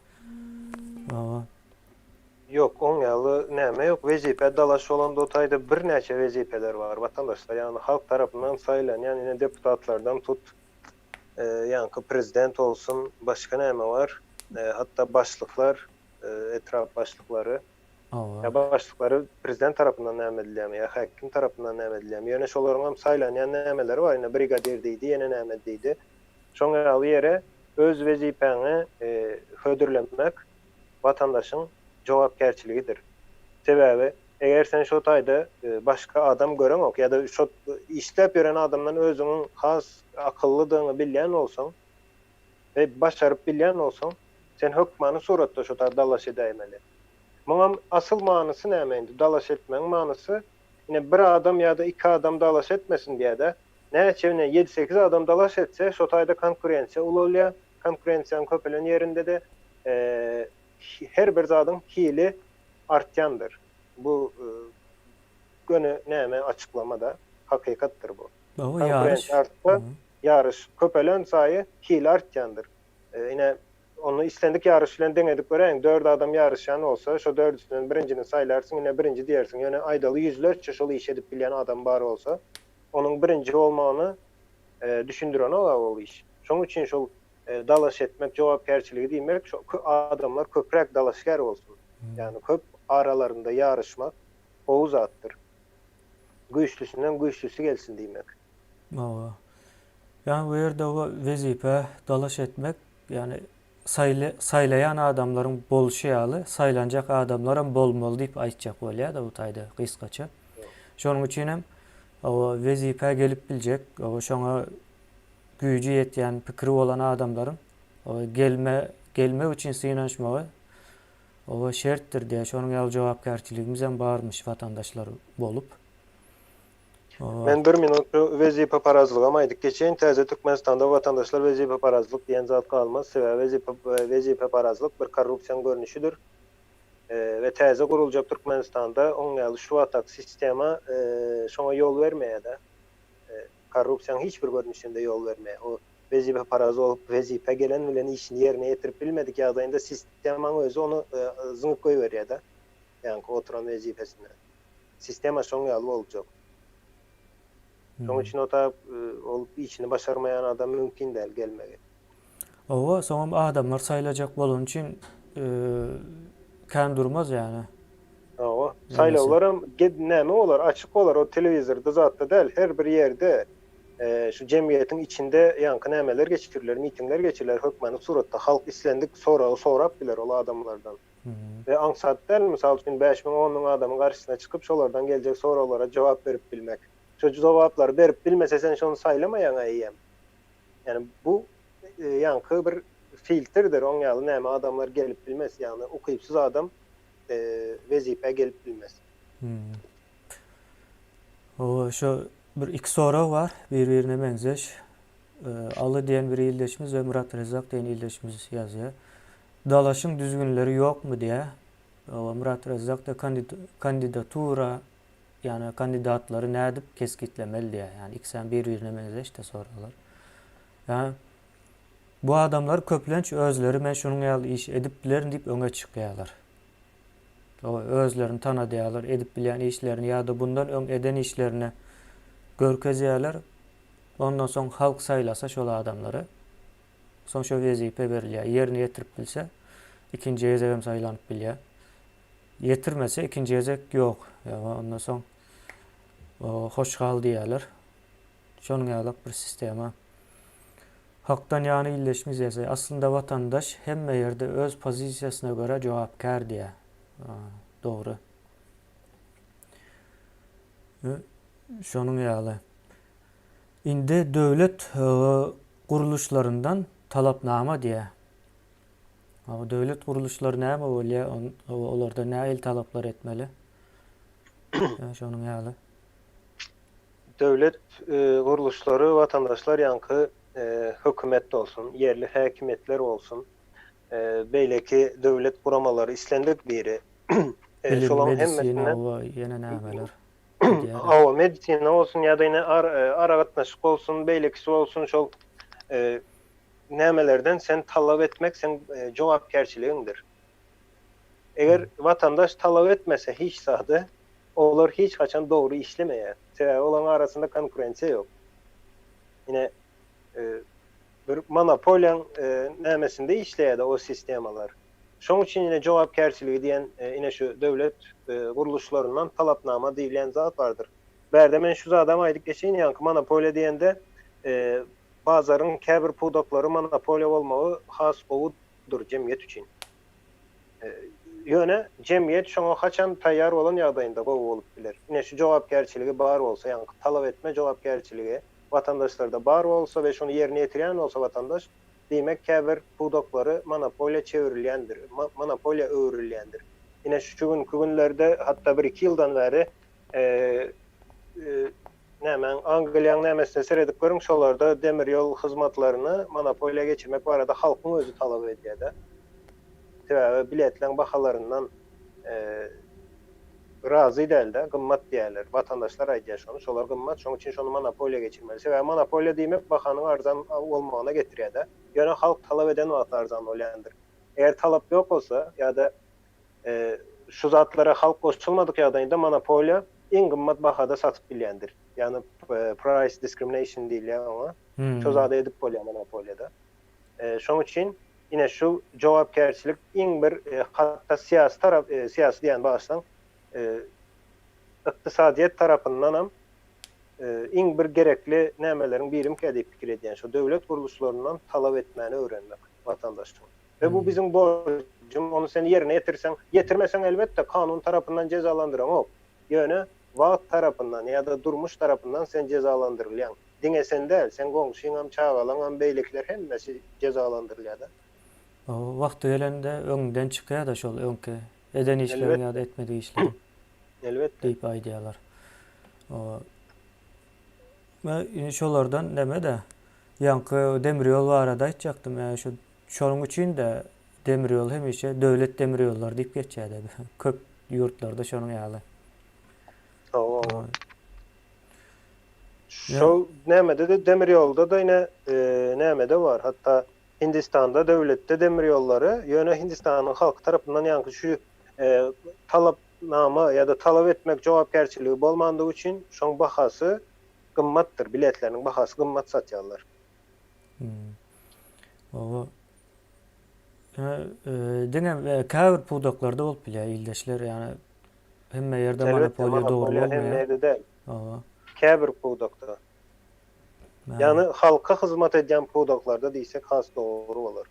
Ýok, oň ýaly näme ýok. Wezipä dalaş bolanda o taýda birnäçe wezipeler bar watandaşlar. Ýagny halk tarapyndan saýlanýan ine deputatlardan tut, ýaňky prezident bolsun, başga näme bar, hatda başlyklar, etrap başlyklary. Ýa başlyklary prezident tarapyndan näme edilýärmi, ýa häkim tarapyndan näme edilýärmi, ýöne şolaryňam saýlanýan nämeleri bar, ine brigadir diýdi, ýene näme diýdi. Şoň ýaly ýere öz wezipäňi hödürlemek watandaşyň jogapkärçiligidir. Sebäbi, eger sen şo taýda başga adam göreňok ýa-da şo işläp ýören adamdan özüňiň has akyllydygyňy bilýän bolsaň we başaryp bilýän bolsaň, sen hökmany suratda şo taýda dalaş edäýmeli. Muňam asyl manysy näme indi? Dalaş etmegiň manysy, ine bir adam ýa-da iki adam dalaş etmesin diýä-de, näçe ine ýedi-sekiz adam dalaş etse, şo taýda konkurensiýa ulalýar. Konkurensiýanyň köpelen ýerinde-de her bir zadyň hili artýandyr. Bu göni näme açyklama-da, hakykatdyr bu. Konkurensiýa artsa, ýaryş köpelen saýy hili artýandyr. Ine, ony islendik ýaryş bilen deň edip göräýiň, dört adam ýaryşýan bolsa, şo dördüsinden birinjini saýlarsyň, ine birinji diýersiň. Ýöne aýdaly ýüzlerçe şol işi edip bilýän adam bar bolsa, onuň birinji bolmagyny düşündirenok-a ol iş. Şonuň üçin şol dalaş etmek jogapkärçiligi diýmek şo adamlar köpräk dalaşgär bolsun. Ýagny köp aralarynda ýaryşmak gowy zatdyr. Güýçlüsinden güýçlüsi gelsin diýmek. Hawa. Ýagny bu ýerde wezipä dalaş etmek, ýagny saýlaýan adamlaryň bolşy ýaly saýlanjak adamlaram bolmaly diýip aýtjak bolýar-da bu taýda gysgaça. Şonuň üçin hem wezipä gelip biljek, şoňa güýji ýetýän, pikiri bolan adamlaryň gelme gelmek üçin synanyşmagy. Oba şertdir diýýär. Şonuň ýaly jogapkärçiligimizem barmyş watandaşlar bolup. Oba. Men bir minut şu wezipeparazlygam aýdyp geçeýin. Täze Türkmenistanda watandaşlar wezipeparazlyk diýen zat galmaz. Sebäbi wezipeparazlyk bir korrupsiýaň görnüşidir. We täze guruljak Türkmenistanda oň ýaly şu wagtdaky sistema şoňa ýol bermeýär-de. Korrupsiýaň hiç bir görnüşinde ýol bermeýär. O wezipeparaz bolup wezipä gelen bilen işini ýerine ýetirip bilmedik ýagdaýynda sistemaň özi ony zyňyp goýberýär-de. Ýaňky oturan wezipesinden. Sistema şoň ýaly boljak. Şoň üçin o ta ol işini başarmaýan adam mümkin däl gelmegi. Hawa, soňam adamlar saýlajak bolany üçin kän durmaz ýany. Hawa, saýlawlaram näme bolar, açyk bolar, o telewizorda zatda däl, her bir ýerde şu jemgyýetiň içinde ýaňky nämeler geçiriler, mitingler geçiriler hökmany suratda, halk islendik soragy sorap biler ol adamlardan. We aňsat däl, mysal üçin 5000, 10 müň adamyň garşysyna çykyp şolardan geljek soraglara jogap berip bilmek. Şo jogaplary berip bilmese sen şony saýlamaýaň-a eýýäm. Ýani bu ýaňky bir filtrdir, oň ýaly näme adamlar gelip bilmez, ýagny ukypsyz adam wezipä gelip bilmez. Hawa, şo bir iki sorag bar, bir-birine meňzeş. Aly diýen bir ildeşimiz we Myrat Rezzak diýen ildeşimiz ýazýar. Dalaşyň düzgünleri ýokmy diýýär. Hawa, Myrat Rezzak-da kandidatura Ýagny kandidatlary nädip kesgitlemeli diýýär. Ýagny ikisem bir-birine meňzeş-de soraglar. Ýagny bu adamlar köplenç özleri men şunuň ýaly iş edip bilerin diýip öňe çykýarlar. Özlerini tanadýarlar, edip bilýän işlerini ýa-da bundan öň eden işlerini görkezýärler. Ondan soň halk saýlasa şol adamlary, soň şo wezipe berilýär. Ýerine ýetirip bilse, ikinji gezegem saýlanyp bilýär. Ýetirmese ikinji gezek ýok. Ýa ondan soň hoş gal diýýärler. Şonuň ýalak bir sistema. Hakdan ýany illeşmiz ýasaý. Aslynda watandaş hemme ýerde öz pozisiýasyna görä jogapkär diýýär. Dogry. Şonuň ýaly. Indi döwlet gurluşlaryndan talapnama diýýär. Hawa, döwlet gurluşlary näme bolýar, olarda nähili talaplar etmeli? Şonuň ýaly. Döwlet gurluşlary watandaşlar ýaňky hökümet bolsun, ýerli häkimiýetler bolsun, beýleki döwlet guramalary islendik biri Bilim, şolaryň medisina we ýene nämeler edýär. Hawa, medisina bolsun ýa-da ýene aragatnaşyk bolsun, beýlekisi bolsun şol nämelerden sen talap etmek seň jogapkärçiligiňdir. Eger watandaş talap etmese hiç zady, olar hiç haçan dogry işlemeýär. Sebäbi olaryň arasynda konkurensiýa ýok. Ine, bir monopoliýaň nämesinde işleýär-de o sistemalar. Şoň üçin ine jogapkärçiligi diýen ine şu döwlet gurluşlaryndan talapnama diýilýän zat bardyr. Bärde men şu zadam aýdyp geçeýin, ýaňky monopoliýa diýende Bazaryň käbir pudaklary monopoliýa bolmagy has gowudyr jemgyýet üçin. Ýöne jemgyýet şoňa haçan taýýar bolan ýagdaýynda gowy bolup biler. Ine şu jogapkärçiligi bar bolsa, ýaňky talap etme jogapkärçiligi watandaşlarda bar bolsa we şony ýerine ýetirýän bolsa watandaş, diýmek käbir pudaklary monopoliýa çewirilýändir, monopoliýa öwrülýändir. Ine şu günki günlerde hatda bir-iki ýyldan bäri Nämäň, Angliýaň nämesine seredip görüň, şolarda demir ýol hyzmatlaryny monopoliýa geçirmek barada halkyň özi talap edýär-de. Sebäbi biletleň bahalaryndan razy däl-de, gymmat diýýärler. Watandaşlar aýdýar şony, şolar gymmat, şoň üçin şony monopoliýa geçirmeli. Sebäbi monopoliýa diýmek bahanyň arzan bolmagyna getirýär-de. Ýöne halk talap eden wagty arzan bolýandyr. Eger talap ýok bolsa ýa-da Şu zatlara halk goşulmadyk ýagdaýynda monopoliýa iň gymmat bahada satyp bilýändir. Ýagny price discrimination diýilýär oňa. Şo zady edip bolýar monopoliýada. Şoň üçin ine şu jogapkärçilik iň bir hatda syýasy tarap syýasy diýýän bagyşlaň ykdysadyýet tarapyndanam iň bir gerekli nämeleriň birimkä diýip pikir edýän şo döwlet gurluşlaryndan talap etmäni öwrenmek watandaşyň. We bu biziň borjum, ony sen ýerine ýetirseň, ýetirmeseň elbetde kanun tarapyndan jezalandyraňok. Ýöne wagt tarapyndan ýa-da durmuş tarapyndan sen jezalandyrylýaň. Diňe sen däl, seň goňşyňam, çagalaňam, beýlekiler hemmesi jezalandyrylýar-da. Wagty gelende öňüňden çykýar-da şol öňki eden işleriň ýa-da etmedik işleriň. Elbetde. Diýip aýdýarlar. Men şolardan neme-de, ýaňky demir ýol barada aýtjakdym. Ýa şu şonuň üçin-de demir ýol hemişe döwlet demir ýollary diýip geçýär-de. Köp ýurtlarda şonuň ýaly. Hawa. Şol nämede-de demir ýolda-da ine nämede bar. Hatda Hindistanda döwletde demir ýollary, ýöne Hindistanyň halky tarapyndan ýaňky şu talapnama ýa-da talap etmek jogapkärçiligi bolmandygy üçin şoň bahasy gymmatdyr, biletleriniň bahasy gymmat satýarlar. Hawa. Diňe käbir pudaklarda bolup bilýär ildeşler, ýagny hemme ýerde monopoliýa dogry bolmaýar. Hemme ýerde däl. Hawa. Käbir pudakda. Ýagny halka hyzmat edýän pudaklarda diýsek has dogry bolar.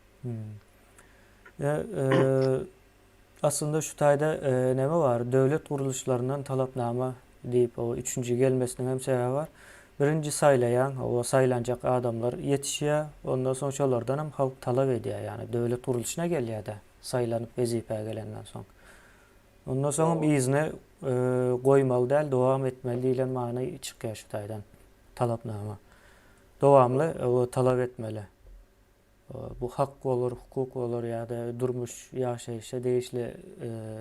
Aslynda şu taýda näme bar? Döwlet gurluşlaryndan talapnama diýip, o üçünji gelmesiniň hem sebäbi bar. Birinji saýlaýaň, o saýlanjak adamlar ýetişýär, ondan soň şolardan hem halk talap edýär, ýagny döwlet gurluşyna gelýär-de, saýlanyp wezipä gelenden soň. Ondan soňam yzyny goýmaly däl, dowam etmeli diýlen many çykýar şu taýdan, talapnama. Dowamly talap etmeli. Bu hak bolar, hukuk bolar ýa-da durmuş, ýaşaýşa degişli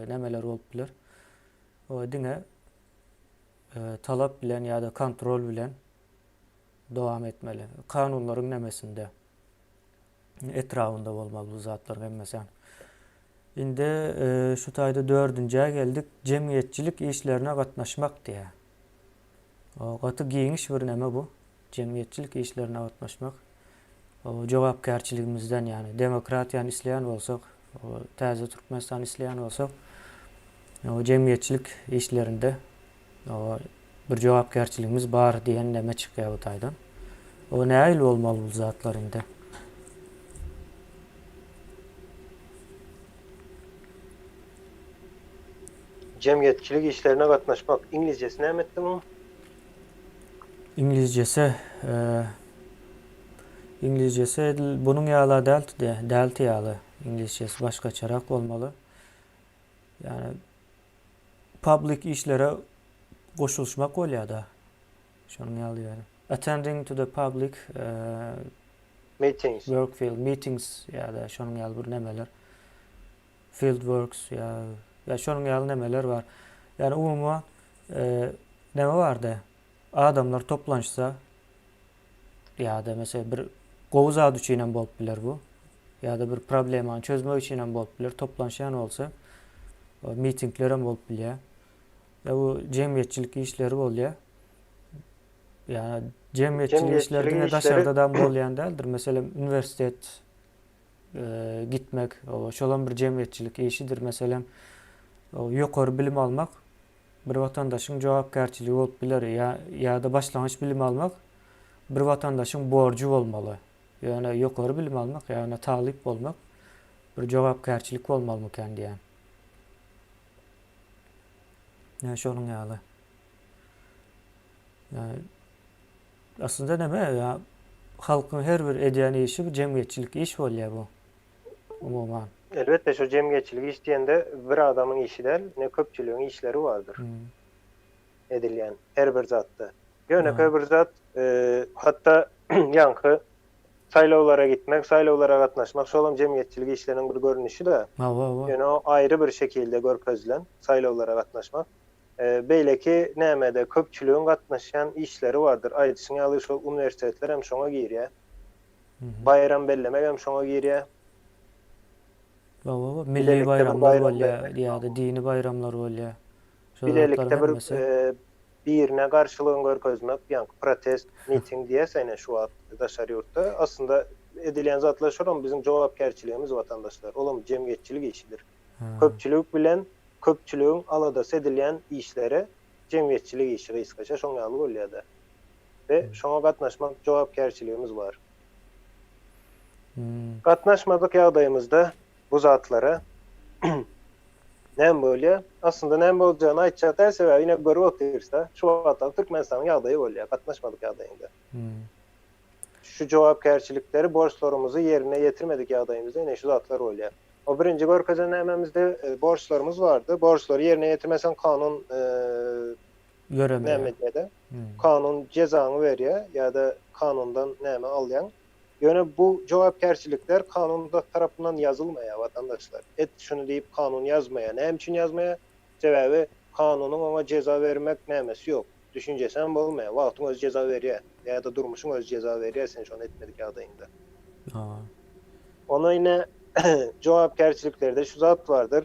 nämeler bolup biler. O diňe talap bilen ýa-da kontrol bilen dowam etmeli. Kanunlaryň nämesinde. etrabynda bolmaly bu zatlaryň hemmesi. Indi şu taýda dördünjä geldik. Jemgyýetçilik işlerine gatnaşmak diýýär. O gaty giňiş bir neme bu. Jemgyýetçilik işlerine gatnaşmak. O jogapkärçiligimizden ýagny demokratiýany isleýän bolsak, o täze Türkmenistany isleýän bolsak, o jemgyýetçilik işlerinde O bir jogapkärçiligimiz bar diýen neme çykýar bu taýdan. O nähili bolmaly bu zatlar indi? Jemgyýetçilik işlerine gatnaşmak. Iňlisçesi näme etdi muň? Iňlisçesi Iňlisçesi edil bunuň ýala däldi, dälti ýaly. Iňlisçesi başgaçarak bolmaly. Ýani public işlere goşulyşmak bolýar-da. Şonuň ýaly ýaly. Attending to the public meetings. Work field meetings ýa-da şonuň ýaly bir nemeler. Field works ýa ýa şonuň ýaly nemeler bar. Ýani umuman neme barda? Adamlar toplanyşsa ýa-da meselem bir gowy zat üçin hem bolup biler bu. Ýa-da bir problemany çözmek üçin hem bolup biler. Toplanşýan bolsa mitingler hem bolup bilýär. Ýa bu jemgyýetçilik işleri bolýar. Ýa jemgyýetçilik işleri diňe daşarda da bolýan däldir. Meselem uniwersitet e, gitmek, şolam bir jemgyýetçilik işidir. Meselem ýokary bilim almak bir watandaşyň jogapkärçiligi bolup biler ýa ýa-da başlangyç bilim almak bir watandaşyň borjy bolmaly. Ýöne ýokary bilim almak, ýagny talyp bolmak bir jogapkärçilik bolmalymykan diýýän. Ýa şonuň ýaly. Ýa aslynda näme ýa halkyň her bir edýän işi bir jemgyýetçilik iş bolýar bu. Umuman. Elbetde şu jemgyýetçilik iş diýende bir adamyň işi däl, ine köpçüligiň işleri bardyr. Edilýän her bir zatda. Ýönekeý bir zat, hatda ýaňky saýlawlara gitmek, saýlawlara gatnaşmak şolam jemgyýetçilik işleriniň bir görnüşi-de. Hawa, hawa. Ýöne o aýry bir şekilde görkezilen saýlawlara gatnaşmak. Beýleki nämede köpçüligiň gatnaşýan işleri bardyr. Aýdyşyň ýaly şol uniwersitetler hem şoňa girýär. Baýram bellemek hem şoňa girýär. Hawa, milli baýramlar bolýar ýa-da dini baýramlar bolýar. Şol Bilelikde bir birine garşylygyňy görkezmek, ýaňky protest, miting diýýäs ine şu wagt daşary ýurtda. Aslynda edilýän zatlar şolam biziň jogapkärçiligimiz watandaşlar. Olam jemgyýetçilik işidir. Köpçülik bilen köpçüligiň aladasy edilýän işlere jemgyýetçilik işi gysgaça şoň ýaly bolýada. We şoňa gatnaşmak jogapkärçiligimiz bar. Gatnaşmadyk ýagdaýymyzda bu zatlara näme bolýar? Aslynda näme boljagyny aýtjak däl, sebäbi ine görüp otyrys-da, şu wagtdaky Türkmenistanyň ýagdaýy bolýar, gatnaşmadyk ýagdaýyňda. şu jogapkärçilikleri, borçlarymyzy ýerine ýetirmedik ýagdaýymyzda ine şu zatlar bolýar. O birinji görkezen nämemizde borçlarymyz bardy. Borçlary ýerine ýetirmeseň kanun Ýöremeýär. Näme edýär-de? Kanun jezaňy berýär ýa-da kanundan näme alýaň. Ýöne bu jogapkärçilikler kanun tarapyndan ýazylmaýar watandaşlar. Et şuny diýip kanun ýazmaýar. Näme üçin ýazmaýar? Sebäbi kanunyň oňa jeza bermek nämesi ýok. Düşünjesem bolmaýar. Wagtyň özi jeza berýär. Ýa-da durmuşyň özi jeza berýär sen şony etmedik ýagdaýyňda. Onda ine jogapkärçiliklerde şu zat bardyr.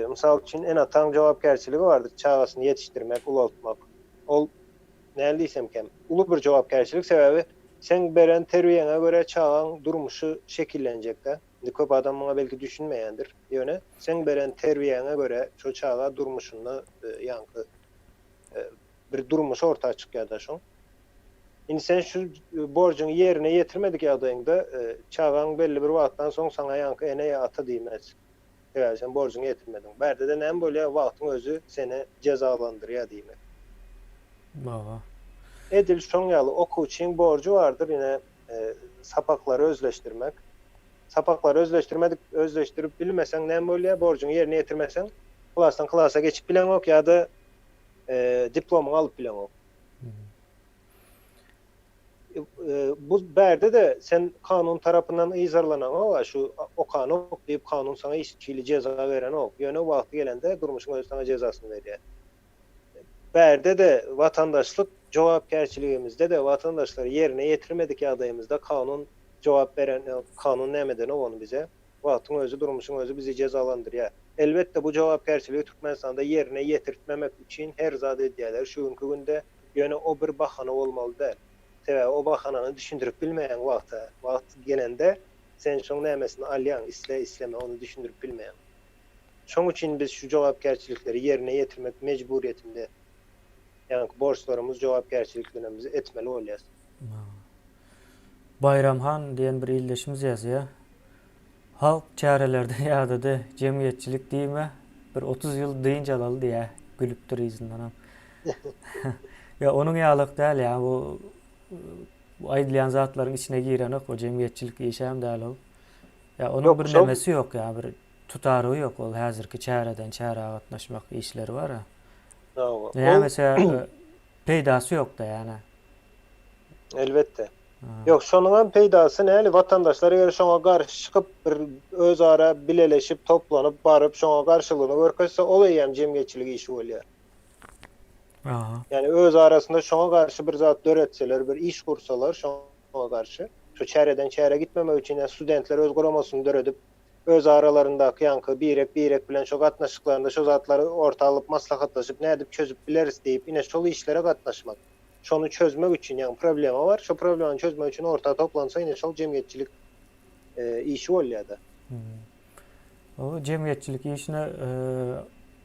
Mysal üçin ene-ataň jogapkärçiligi bardyr çagasyny ýetişdirmek, ulaltmak. Ol näl diýsemkäm, uly bir jogapkärçilik sebäbi seň beren terbiýeňe görä çagaň durmuşy şekillenjekdä. Indi köp adam muňa belki düşünmeýändir. Ýöne seň beren terbiýäňe görä şo çaga durmuşynda ýaňky bir durmuş orta çykýada şoň. Indi sen şu borjuňy ýerine ýetirmedik ýagdaýyňda çagaň belli bir wagtdan soň saňa ýaňky ene ýa ata diýmez. Sebäbi sen borjuňy ýetirmediň. Bärde-de näme bolýar, wagtyň özi seni jezalandyrýar diýmek. Baba. Edil şoň ýaly okuwçyň borjy bardyr, ine, sapaklary özleşdirmek. Sapaklary özleşdirmedik, özleşdirip bilmeseň näme bolýar, borjuňy ýerine ýetirmeseň, klasdan klasa geçip bileňok ýa-da diplomyňy alyp bileňok. Bu bärde-de sen kanun tarapyndan yzarlanaňok-a, şu okanok diýip kanun saňa hiç hili jeza berenok. Ýöne wagty gelende durmuşyň özi saňa jezasyny berýär. Bärde-de watandaşlyk jogapkärçiligimizde-de watandaşlar ýerine ýetirmedik ýagdaýymyzda kanun jogap beren, kanun näme edenok ony bize. Wagtyň özi, durmuşyň özi bizi jezalandyrýar. Elbetde bu jogapkärçiligi Türkmenistanda ýerine ýetirtmemek üçin her zat edýärler şu günki günde. Ýöne o bir bahana bolmaly däl. Sebäbi o bahanany düşündirip bilmeýäň wagta. Wagt gelende sen şoň nämesini alýaň, isle isleme ony düşündirip bilmeýäň. Şoň üçin biz şu jogapkärçilikleri ýerine ýetirmek mejburyýetinde, ýaňky borçlarymyz, jogapkärçiliklerimizi etmeli bolýas. Baýram han diýen bir ildeşimiz ýazýar. Halk çärelerden ýadady, jemgyýetçilik diýme, bir 30 ýyl dynç alaly diýýä, gülüpdir yzyndanam. Ýa onuň ýalak däl ýa bu bu aýdylýan zatlaryň içine girenok, o jemgyýetçilik işem däl ol. Ýa onuň bir nemesi ýok ýa bir tutarygy ýok ol häzirki çäreden çärä gatnaşmak işleri bar-a. Näme peýdasy ýok-da ýa-ni. Elbetde. Ýok, şonuňam peýdasy näli, watandaşlar eger şoňa garşy çykyp, bir özara bileleşip, toplanyp baryp, şoňa garşylygyny görkezse, ol eýýäm jemgyýetçilik işi bolýar. Aha. Ýagny öz arasynda şoňa garşy bir zat döretseler, bir iş gursalar şoňa garşy, şu çäreden çärä gitmemek üçin, ýa studentler öz guramasyny döredip, öz aralaryndaky ýaňky birek-birek bilen şo gatnaşyklarynda şo zatlary orta alyp maslahatlaşyp nädip çözüp bileris diýip, ine şol işlere gatnaşmak. Şony çözmek üçin, ýagny problema bar, şo problemany çözmek üçin orta toplansa ine şol jemgyýetçilik işi bolýar-da. O jemgyýetçilik işine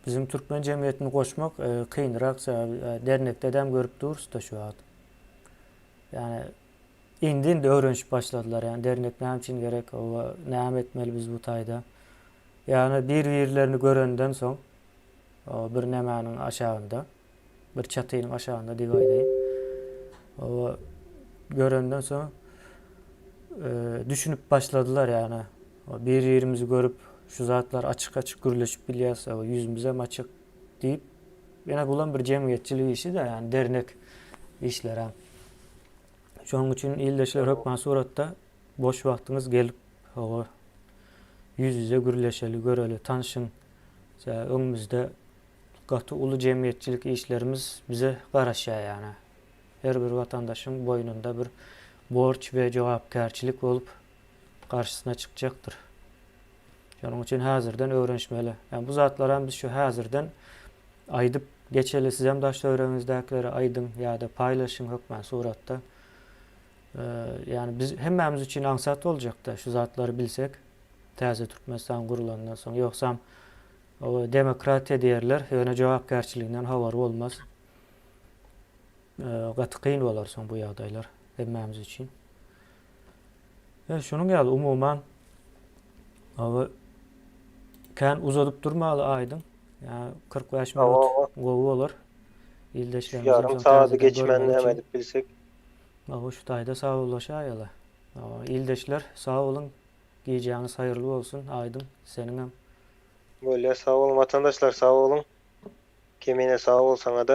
biziň türkmen jemgyýetini goşmak kynrak, sebäbi dernekde-de görüp durus-da şu wagt. Ýagny indi-indi öwrenişip başladylar, ýagny dernek näme üçin gerek, oba näme etmeli biz bu taýda. Ýagny bir-birlerini görenden soň bir nämäniň aşagynda bir çatynyň aşagynda diýip aýdaýyn. Oba görenden soň e, düşünip başladylar ýagny. Bir-birimizi görüp şu zatlar açyk-açyk gürleşip bilýäs, ýüzümiz hem açyk diýip, ýene bulam bir jemgyýetçilik işi-de, ýagny dernek işleri. Şonuň üçin ildeşler hökman suratda boş wagtyňyz gelip, hawa, ýüz-ýüze gürleşeli, göreli, tanşyň. Öňümizde gaty uly jemgyýetçilik işlerimiz bize garaşýar ýagny. Her bir watandaşyň boýnunda bir borç we jogapkärçilik bolup garşysyna çykjakdyr. Şonuň üçin häzirden öwrenişmeli. Ýagny bu zatlaram biz şu häzirden aýdyp geçeli, sizem daş-töweregiňizdäkilere aýdyň ýa-da paýlaşyň hökman suratda. Ýagny biz hemmämiz üçin aňsat boljakda şu zatlary bilsek täze Türkmenistan gurulandan soň. Ýogsam O demokratiýa diýerler, ýöne jogapkärçiliginden habary bolmaz. Gaty kyn bolar soň bu ýagdaýlar hemmämiz üçin. E, şunuň ýaly umuman Awa kän uzadyp durmaly aýdyň. Ýa 45 minut gowy bolar. Ildeşlerimiz ýarym sagady geçmän näme edip bilsek. Hawa şu taýda sagbollaşaýaly. Hawa ildeşler sag boluň gijäňiz haýyrly bolsun Aýdyň seniňem. Bolýar sag boluň watandaşlar sag boluň. Kemine sag bol saňada.